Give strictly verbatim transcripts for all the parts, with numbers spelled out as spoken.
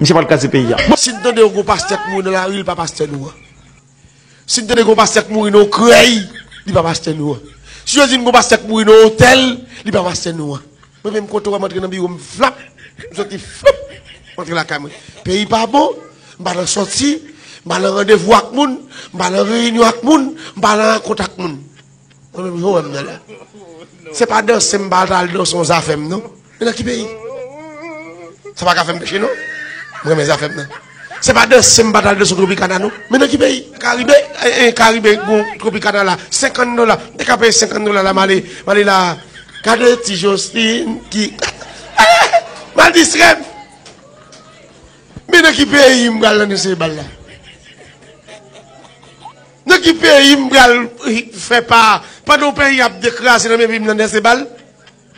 Misye pral kraze peyi a. Si n tande yon gwo pastè k mouri nan lari, li pa pastè nou an. Si n tande yon pastè k mouri nan yon krèy, li pa pastè nou an. Si yo di n yon pastè k mouri nan yon otèl, li pa pastè nou an. Mwen menm, kote w wè m antre nan biwo m, flap, m soti, flap, m antre lakay mwen. Peyi pa bon, m pa nan sòti, m pa nan randevou ak moun, m pa nan reyinyon ak moun, m pa nan rankont ak moun. Mwen menm, jan w wè m nan la. Se pa danse m pa t al danse yon zafè m, non. Men nan ki peyi? Sa pa ka fè m peche, non. Mwen renmen zafè m nan. Se pa danse m pa t al danse yon Tropicana, non. Men nan ki peyi? Karibe, eh, eh, Karibe, gon Tropicana la. Senkant dola. M te ka peye senkant dola la, m ale, m ale la. Gade ti Josline ki. M al distrè m. Men nan ki peyi m pral nan danse bal la? Nan ki peyi m pral fè pa pandan yon peyi ap dekraze nan men peyi m nan danse bal?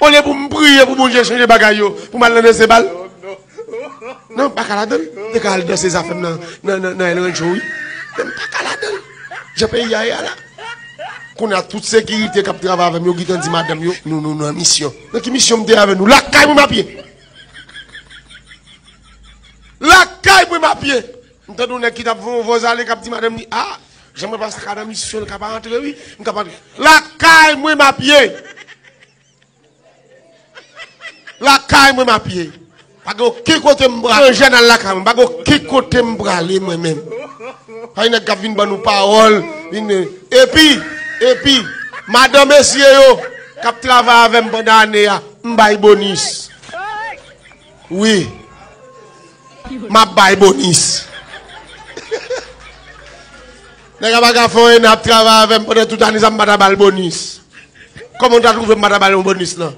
Olye pou m priye pou Bondye chanje bagay yo, pou m al nan danse bal? Non, m pa ka ladan l. M te ka al danse zafè m nan, nan, nan, nan El Rancho, wi. Men m pa ka ladan l. Jan peyi a ye a la. Kounye a, tout sekirite k ap travay avè m yo gentan di madanm yo, nou, nou nan misyon. Nan ki misyon m te avè nou? Lakay mwen m ap ye. Lakay mwen m ap ye. M tande yon nèg ki t ap voye yon vòz ale k ap di madanm li, a, jan mwen pase ka nan misyon, l ka pa antre, wi. M ka pa antre. Lakay mwen m ap ye. Lakay mwen m ap ye. Pa gen okenn kote m prale. Manje nan lakay mwen. Pa gen okenn kote m prale, mwen menm. Pa gen nèg k ap vin ban nou pawòl. Vin, epi, epi, madan mesye yo k ap travay avè m pandan ane a, m bay bonis. Wi. M ap bay bonis. Nèg la pa ka fè anyen, n ap travay avè m pandan tout ane sa, m pa ta ba l bonis. Kòman w ta twouve m pa ta ba l yon bonis lan?